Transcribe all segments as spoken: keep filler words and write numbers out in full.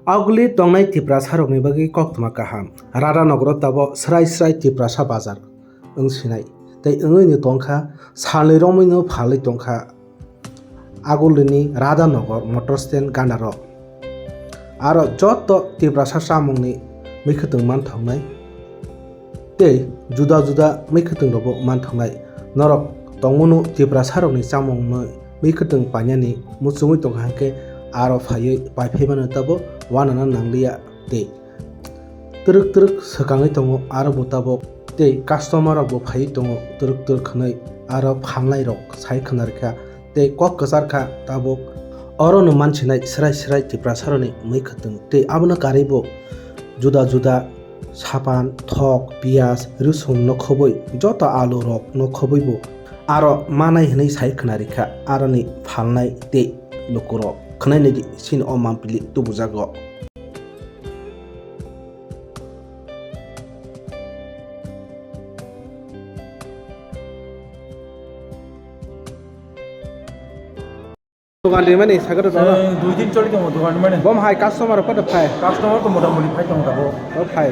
Aguli tongnai Tiprasarokni bagwi koktwma kaham. Radhanogoro tabok srai srai Tiprasa bazar wng sinai. Tei wngwino tongkha, salni romwino phalwi tongkha. Agulini Radhanagar motor stand gandarok. Aro joto Tiprasa chamungni mwkhwtwng manthoknai tei juda juda mwkhwtwng rokbo manthoknai. Norok tongmano Tiprasa rokni chamungni mwkhwtwng painani muchungwi tongkha hwnkhe aro phaiwi paiphaimano tabo wanana nangliya tei twrwk twrwk swkangwi tongo aro bo tabok tei customer rokbo phaiwi tongo twrwk twrwk hwnwi aro phalnai rok sai khwnarikha. Tei kok kwchar kha tabuk. Orono mansinai srai srai Tiprasaroni mwkhwtwng tei abono karwibo juda juda sapan, thok, piyaj, rwsong no khobwi joto alu rok no khobwibo aro manai hwnwi sai khwnarikha aroni phalnai tei lukurok khwnainai di chini o mampili tubujago. Dogan rimani sagaro Eh, dui din choli tongo dogan rimani. Bom hai customer rok koto phai? Customer to motamoti phai tongo tabuk. O phai.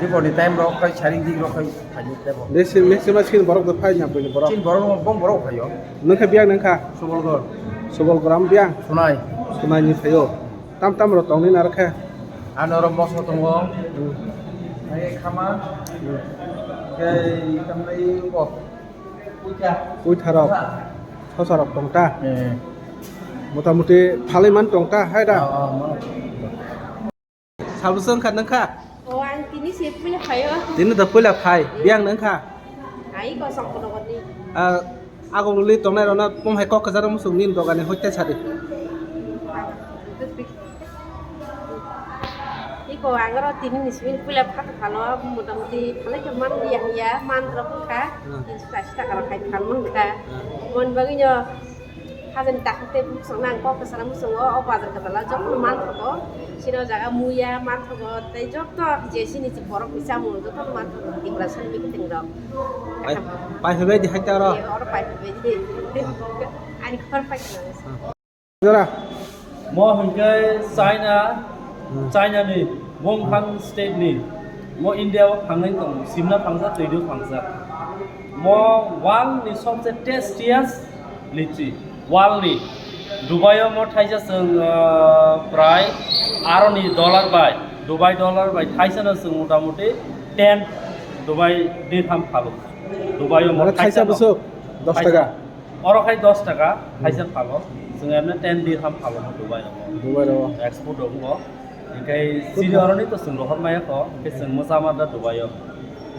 Report ni time rok kai saring dik rok kai phai ni tebo. Besi, besi ma skin borok do phai nya bini borok. Skin borok bom borok phaio. Nungkha biang nungkha? Subolgor. Subolgor am biang? Sunai. Sunai ni phaio. Tam tam rok tongni narkhe. Ano rok moso tongo. Hmm. Ai khama. Hmm. Kai tamni ko. Puitharok, sosarok tong ta? Eh. Motamuti phalwi man tong ta, hai da? Oh, oh, mano. Sabwswng kha nang kha? Oh, ang tini se puila phaio. Tini da puila phai, biyang nang kha? Ai, kosong kono koni. Ah, agululi tongnai rona pom hai kok kwcharo musuk nini dogani hoite sadi. Iko ang oro tini ni simi puila phat phalo, motamuti phalai khe man liya hiya, man rok wngkha, Hmm. tinso chashi taka rok khai phan wngkha. Hmm. Mon bagwi no hajani takhuk tei bwswk nang kok kwcharo muchungo, o bazar kwcharo jotono man thogo, sini o jaga muya man thogo, tei joto je sini borok ni chamung jotono man thogo, Tiprasa ni bikiting rok. Pai, pai phaibai di hai ta oro? Eh, oro pai phaibai di. Hmm. Ani khor pai khna. Hmm. Jora. Mo hwnkhe China, Hmm. China ni Wongphang state ni. Mo India o phangnai tongo, simna phangsa, twiduk phangsa. Mo world ni sobse tastiest litchi, world ni. Dubai o mo thaisa chwng, ah, prai aroni dollar bai, Dubai dollar bai thaisa no chwng motamuti ten Dubai dirham phalo. Dubai o mo Mane thaisa thaisa no. Bwswk dos Thaisa. Taka. Oro khai dos taka, Hmm. thaisa phalo. Chwng emne ten dirham phalo mo Dubai o. Dubai o. Export o mo. Hinkhe chini oroni to chwng rohor maya kho, hinkhe chwng mwchama da Dubai o.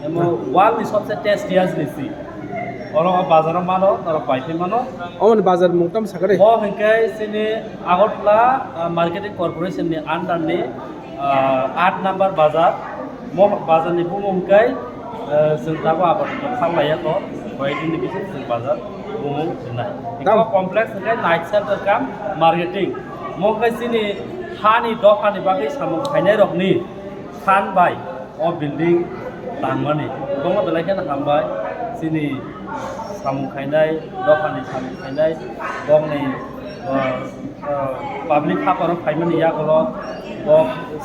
Emo Hmm. world ni sobse tastiest ni si. Oro o bazar o mano, norok pai phai mano. Omoni bazar mung tamo sakha de? Mo hinkhe chini Agartala, ah, Marketing Corporation ni under ni Ah, aat number bazar, mo bazar ni bumung kai, eh, chwng tabuk abar kha laiya ko, koi din ni bising chwng bazar bumung rinai. Tam- Eko complex kai night center kam marketing. Mo kai chini hani dopha ni bagwi samung khainai rok ni phan bai o building tangmani. Bomo belai kheno hambai chini samung khainai, dopha ni samung khainai, bokni, eh, ah, public haparo phaimani yagulo bo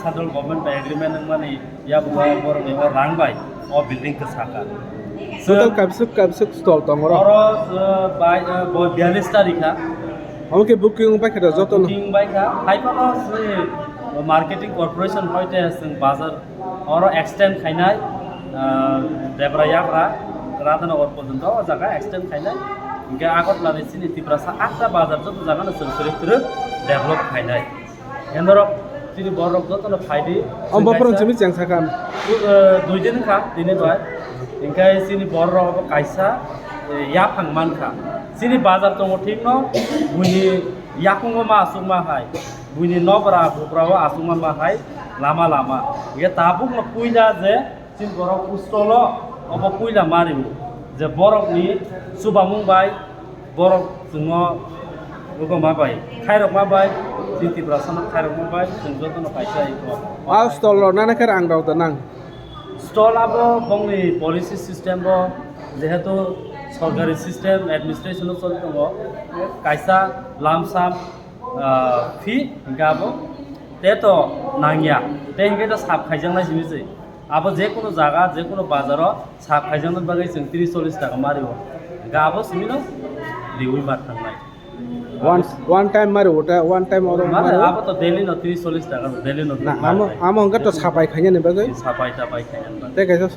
central government bai agreement wngmani yagulo borokni o rang bai o building kwchaka. Total kaibsuk kaibsuk stall tongo oro? Oro, ah, bai, ah, bo biyalish ta rikha. Omo khe booking bai khe da joto no? Booking bai kha. Hai phano se marketing corporation hoite chwng bazar Oro extend khainai, ah, Debra Yagra, Radhanagar porjonto o jaga extend khainai. Hinkhe Agartala ni chini Tiprasa atta bazar joto jaga no chwng kwrwi kwrwi develop khainai. Hinkhe norok chini borok joto no phaidi. O bophorong simi cheng sakha. Du-, eh, dui din kha tini bai. Hinkhe chini borok kaisa, eh, yaphang mankha. Chini bazar tongo thik no, buini yakungo ma aswk ma hai. Buini nokra bukrao aswkma ma hai lama lama. Hinkhe tabukno puila je chini borok ustolo obo puila ma rio je borokni chubamung bai borok chwngno rwgwma bai khairokma bai chini Tiprasano khairokma bai chwng jotono kaisa iko. A stolrok nana khe rang rok da nang? Stol abo bongni policy system bo jehetu sorkari system administration o choli tongo kaisa lump sum ah, fee, hinkhe abo. Teto Nangya, tei hwnkhe ta sap khaijaknai simi se. Abo je kono jaga, je kono bazaro sap khaijaknai bagwi chwng tris chollish taka mario. Hwnkhe abo simino riwi ma thangnai. One, one time mari uta, one time oro Mane mari. Abo to daily no tris chollish taka, daily no Na, mar amo, khai. Amo hwnkhe to sapai khainani bagwi. Sapai tapai khainani bagwi. Tei kaisa,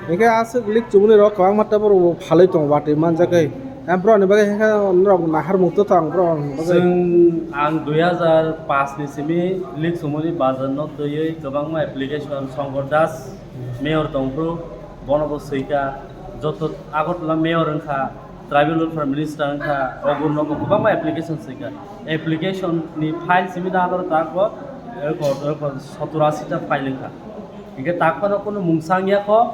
hwnkhe aswk lik chumuni rok kwbangma tabuk phalwi tongo watwi manjakgwi. Em, bro ni bagwi hwnkhe norok nahar mukto tong bro ni bagwi. Chwng ang dui hazar paanch ni simi lik chumuni bazar no twiwi kwbangma application Songkor Das mayor tongphuru bono bo swika joto Agartala mayor wngkha. Tribal Welfare Minister wngkha, obo nogo kwbangma application swikha. Application ni file simi da adoro tako, eko, eko, sottor ashi ta file wngkha. Hingke takhwno kunu mungsang yakho,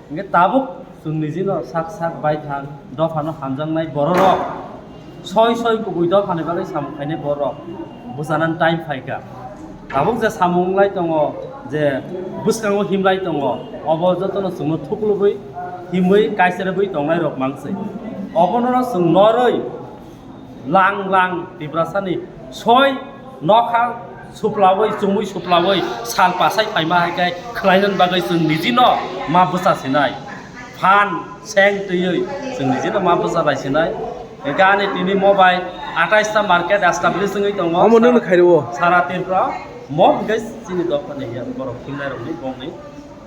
hingke tabuk chwng nijino sak sak baithang dophano hamjaknai bororok. Soi soi kubui dophani bagwi samung khainai borok. Bwchanani time phaikha. Tabuk je samung wng lai tongo, je bwskango him lai tongo, obo jotono chwngno thuklubui, himwi, kaiserwi tongnai rok manswi. Obono chwng norwi lang lang Tiprasani soi nokha suplawi, chumui suplawi sal pasai phaima hai khe khwlainani bagwi chwng nijino ma bwsa sinai. Phan seng twiwi chwng nijino ma bwsa lai sinai. Hingke ani tini mobile atais ta market establish wngwi tongo. Omo nwng khairo? Sara Tripura mo hingke chini dophani ya borok hingnai rokni bongni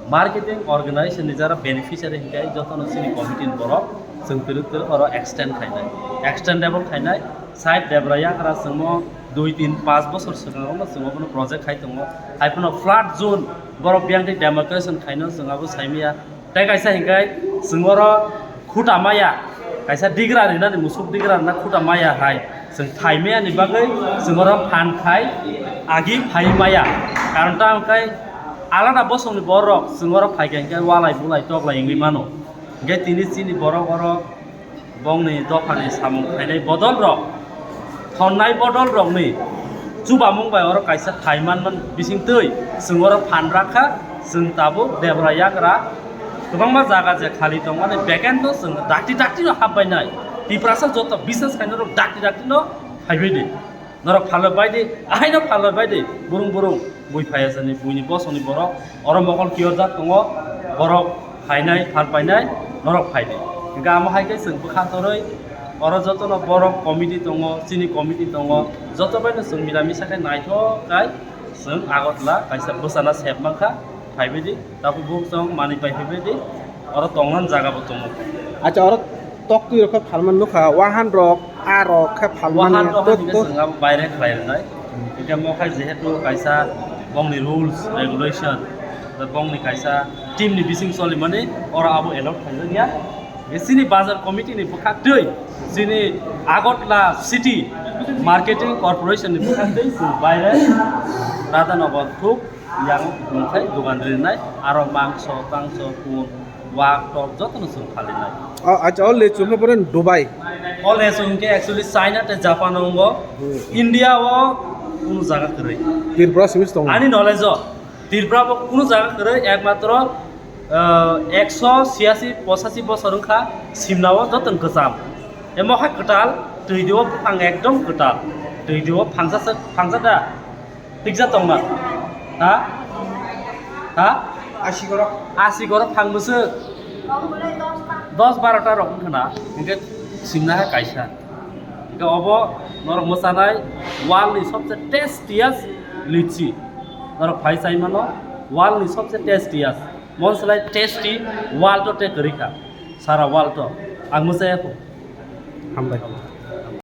marketing organization ni jara beneficiary hingke jotono chini committee ni borok chwng twrwk twrwk oro extend khainai, extendable khainai. Side debra yakra chwngmo dui tin panch bosor swkango chwngmo bono project khai tongo. Haiphano flood zone borok biyang tei demarcation khaino chwng abo saimaya. Tei kaisa hingke chwng oro khuta maya, kaisa digra rinani musuk digra rina khuta maya hai chwng thai maya ni bagwi chwng oro phan khai agi phai maya. Karon ta hwnkhe alada bosongni borok chwng oro phaikha hingke walai bulai toklai wngwi mano. Hingke tini chini borok oro bongni dophani samung khainai bodol rok, thonnai bodol rokni chubamung bai oro kaisa thai manman bising twi chwng oro phan rakha, chwng tabuk debra yagra kwbangma jaga je khali tongmani vacant no chwng dakti dakti no hapbainai. Tiprasa joto business khainai rok dakti dakti no phaibai di. Norok phalwi bai di, ahaino phalwi bai di, burung burung bui phaiya sani, buini bosongni borok, oro mokol kiyorjak tongo, borok phainai, phal painai, norok phai di. Hingke amo hai khe chwng bwkha torwi, oro jotono borok committee tongo, chini committee tongo, joto baino chwng mila misa khe naithok khai chwng Agartala kaisa bwsana sep mankha, phaibai di. Tabuk buk chwng manwi pai phaibai di, oro tongna jaga bo tongo. Acha, oro toktwi rok khe phalmani nukha, wahan rok, a rok khe phalmani. Wahan rok to, hwnwi to. Chwng abo baire khlai rwnai. Hwnkhe mo khai jehetu kaisa bongni rules, regulation, bongni kaisa team ni bising solimani, oro abo allowed khaijak ya. Chini bazar committee ni bwkhak twi, chini Agartala City Marketing Corporation ni bwkhak twi chwng baire Radhanagar thuk yang wngkhai dogan rinai, aro mangso, tangso, kun, wak, tok jotono chwng phalinai. O, acha, o lechu hwnwi pore Dubai. O lechu hwnkhe actually China tei Japan o wngo. Hmm. India o kunu jaga kwrwi. Tripura simi se tongo. Ani knowledge o Tripura bo kunu jaga kwrwi, ekmatro, ah, ekso siyasi posachi bosor wngkha simna o jotono kwcham. Emo hai kwtal twi dio buphang ekdom kwtal. Twi dio phangsa phangsa da. Tiksa tongma. Ha? Ha? Asi gorok. Asi gorok phang bwswk. Dos baro ta rok wngkha na. Hwnkhe simna hai kaisa. Hwnkhe obo norok mwchanai world ni sobse tastiest litchi. Norok phai chai mano world ni sobse tastiest. Mon slai tasty world o te kwrwi kha. Sara world o. Ang mwchaya kho. Hambai.